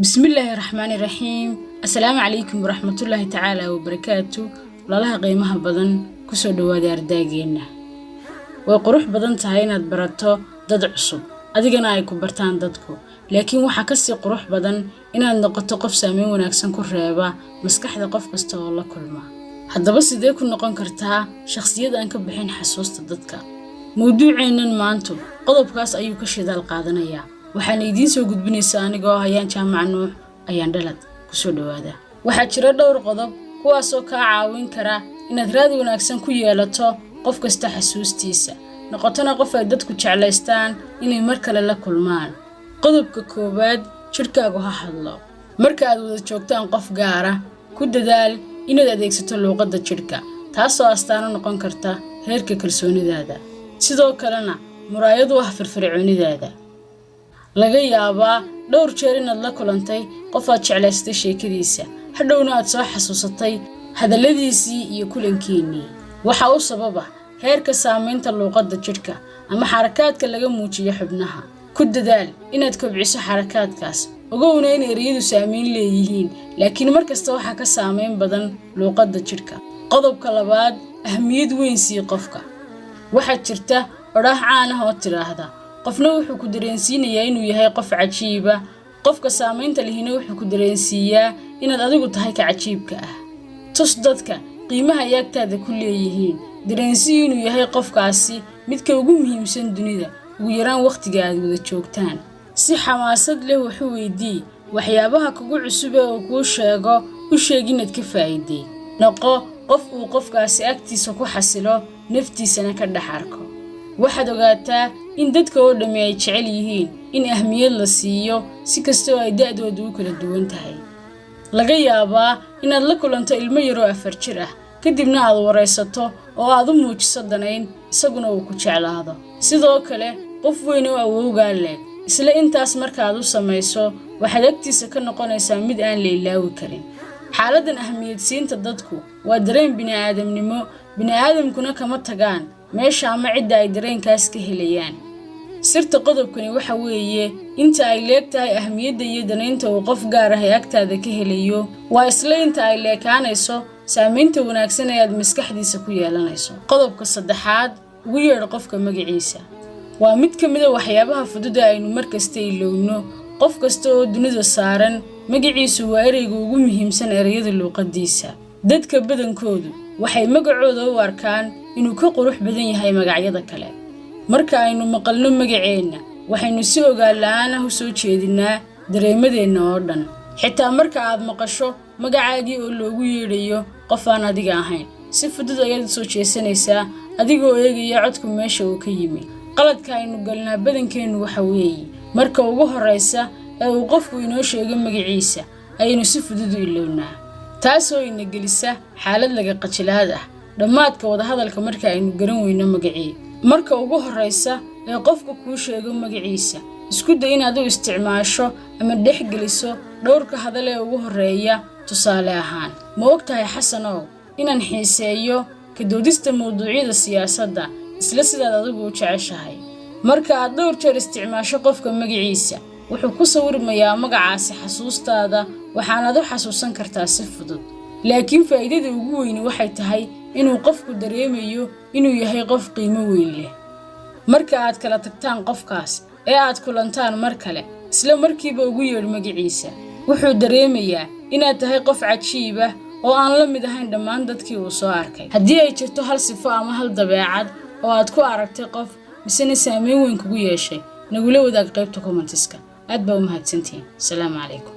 Bismillaahi raxmaani raxiim. Assalaamu calaykum waraxmatullaahi tacaala wabarakaatu. Walaalaha qiimaha badan, kusoo dhawaada ardaageenna. Way qurux badan tahay inaad barato dad cusub, adigana ay ku bartaan dadku, laakiin waxaa kasii qurux badan inaad noqoto qof saameyn wanaagsan ku reeba maskaxda qof kasta oo la kulma. Haddaba, sidee ku noqon kartaa shakhsiyad aan ka bixin xasuusta dadka? Mawduuceennan maantu qodobkaas ayuu ka shidaal qaadanayaa. Waxaana idiin soo gudbinaysaa anigoo ah Ayaan Jaamac Nuux, Ayaan Dhalad. Kusoo dhawaada. Waxaa jira dhowr qodob kuwaasoo kaa caawin kara inaad raadi wanaagsan ku yeelato qof kasta xasuustiisa, noqotona qof ay dadku jeclaystaan inay mar kale la kulmaan. Qodobka koowaad: jidhkaagu ha hadlo. Marka aad wada joogtaan qof gaara, ku dadaal inaad adeegsato luuqadda jidhka, taasoo astaano noqon karta heerka kalsoonidaada, sidoo kalena muraayad u ah firfircoonidaada. Laga yaabaa dhowr jeer inaad la kulantay qof aad jeclaysatay sheekadiisa, hadhowna aad soo xasuusatay hadalladiisii iyo kulankiinnii. Waxa u sababa heerka saamaynta luuqadda jidhka ama xarakaadka laga muujiyo xubnaha. Ku dadaal inaad kobciso xarakaadkaas. Ogowna in ereyadu saamayn leeyihiin, laakiin mar kasta waxaa ka saamayn badan luuqadda jidhka. Qodobka labaad: ahmiyad weyn sii qofka. Waxaa jirta odhaah caan ah oo tidhaahda: "Qofna wuxuu ku dareensiinayaa inuu yahay qof cajiiba, qofka saamaynta lihina wuxuu ku dareensiiyaa inaad adigu tahay ka cajiibka ah." Tus dadka qiimaha ay agtaada ku leeyihiin. Dareensii inuu yahay qofkaasi midka ugu muhiimsan dunida, ugu yaraan wakhtiga aad wada joogtaan. Si xamaasad leh waxu weydii waxyaabaha kugu cusub ee uu kuu sheego. U sheeg inaad ka faa'iiday. Noqo qof uu qofkaasi agtiisa ku xasilo, naftiisana ka dhex arko. Waxaad ogaataa in dadka oo dhammi ay jecel yihiin in ahmiyad la siiyo, si kasta oo ay da'doodu u kala duwan tahay. Laga yaabaa inaad la kulanto ilmo yaroo 4 jir ah, kadibna aad waraysato oo aad u muujiso danayn, isaguna uu ku jeclaado. Sidoo kale, qof weyn oo awowgaa leeg, isla intaas markaad u samayso, waxaad agtiisa ka noqonaysaa mid aan la ilaawi karin. Xaaladdan ahmiyadsiinta dadku waa dareen bini'aadamnimo, bini'aadamkuna kama tagaan meesha ama cidda ay dareenkaas ka helayaan. Sirta qodobkani waxa weeye: inta ay leeg tahay ahmiyadda iyo danaynta uu qof gaar ah ee agtaada ka helayo, waa isla inta ay leekaanayso saamaynta wanaagsan ee aad maskaxdiisa ku yeelanayso. Qodobka saddexaad: ugu yeedh qofka magaciisa. Waa mid ka mid a waxyaabaha fudud ee aynu mar kasta ilowno. Qof kasta oo dunida saaran, magaciisu waa ereyga ugu muhiimsan ereyada luuqaddiisa. Dadka badankoodu waxay magacooda u arkaan inuu ka qurux badan yahay magacyada kale. Marka aynu maqalno magaceenna, waxaynu si ogaan la'aan ah u soo jeedinnaa dareemadeenna oo dhan. Xitaa marka aad maqasho magacaagii oo loogu yeedhayo qof aan adiga ahayn, si fudud ayaad u soo jeesanaysaa, adigoo eegaya codku meesha uu ka yimi. Qaladka aynu galnaa badankeennu waxa weeye: marka ugu horraysa ee uu qofku inoo sheego magaciisa, ayaynu si fudud u ilownaa, taasoo ina gelisa xaalad laga qajilaad ah dhammaadka wadahadalka marka aynu garan weyno magacii. Marka ugu horraysa ee qofku kuu sheego magaciisa, isku day inaad u isticmaasho ama dhex geliso dhowrka hadal ee ugu horreeya. Tusaale ahaan: "Ma og tahay, Xasanow, inaan xiiseeyo ka doodista mawduucyada siyaasadda isla sidaad adigu u jeceshahay?" Marka aad dhowr jeer isticmaasho qofka magaciisa, wuxuu ku sawirmayaa magacaasi xasuustaada, waxaanaad u xasuusan kartaa si fudud. Laakiin faa'iidada ugu weyni waxay tahay inuu qofku dareemayo inuu yahay qof qiimo weyn leh. Marka aad kala tagtaan qofkaas ee aad kulantaan mar kale, isla markiiba ugu yeedh magaciisa. Wuxuu dareemayaa inaad tahay qof cajiib ah oo aan la mid ahayn dhammaan dadkii uu soo arkay. Haddii ay jirto hal sifo ama hal dabeecad oo aad ku aragtay qof, misena saameyn weyn kugu yeeshay, nagula wadaag qaybta comments-ka. Aad baa u mahadsantihiin. Asalaamu calaykum.